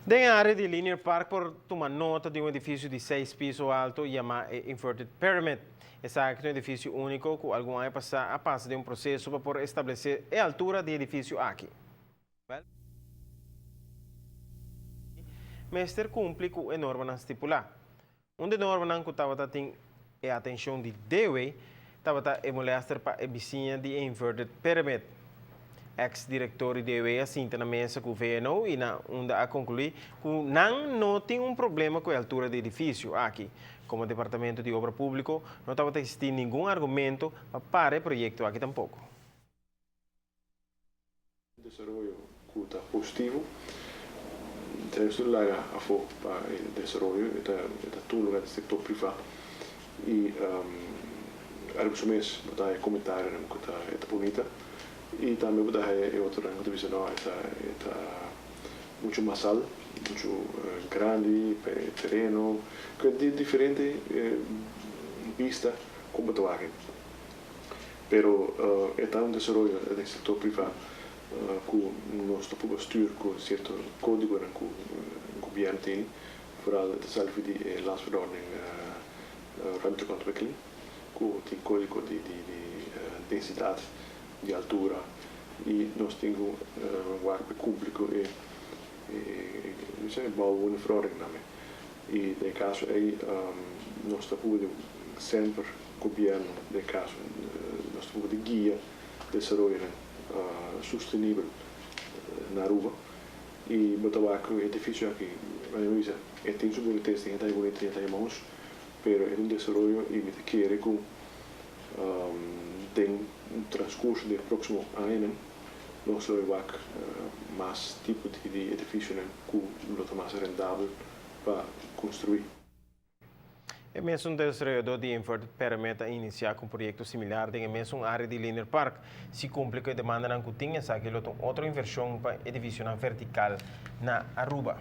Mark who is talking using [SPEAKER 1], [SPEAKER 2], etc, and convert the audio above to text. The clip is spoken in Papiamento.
[SPEAKER 1] Den area di Linear Park por tuma nota di un edificio di seis piso alto yama e Inverted Pyramid. Esaki ta un edificio unico cu algun aña pasa a pasa den un proceso pa por establece e altura di e edificio aki. Mester cumpli cu e normanan stipula. Un di e normanan cu tabata tin e atencion di Dewey tabata e molester pa e bisiña di e Inverted Pyramid. Ex director di Dewey a sinta na mesa cu VNO y na unda a conclui cu nan no tin un problema cu e altura di edificio aki. Como Departamento di Obra Publico no tabata existi ningun argumento pa para e proyecto aki tampoco.
[SPEAKER 2] Desaroyo ku ta positivo. Ta esun laga afó pa e desaroyo, e ta e ta tur lugar di sektor privá i ariba su mes bo ta haya komentarionan ku ta e ta bunita i tambe bo ta haya e otronan ku ta bisa no e ta e ta muchu masal, muchu grandi pa e tereno, ku tin diferente bista kon bo ta wak. Pero e ta un desaroyo den sector priva cu nos ta purba stuur cu cierto codigonan cu gobierno tene, vooral ta sali for di e Landsverordening Ruimtelijke Ontwikkeling cu tin codigo di densidad, di altura y nos tin cu wak pa cumpli cu e bouwwoninverordening y den e caso ey nos ta purba di semper Gobierno, den caso nos ta purba di guia desaroyonan sustenibel na Aruba y bo ta wak cu e edificio aki, manera mi bisa, e tin su bunitez, tin e ta bunito, tin e ta hermoso, pero e ta un desaroyo y mi ta kere cu den transcurso di e proximo añanan nos lo wak mas tipo di edificionan cu lo ta mas rendabel pa construi.
[SPEAKER 1] E mesun desaroyadó di Inverted Pyramid a inisiá ku un proyekto similar den e mesun área di Linear Park. Si kumpli ku e demandanan ku tin, esaki lo ta un otro invershon pa edifisionan vertikal na Aruba.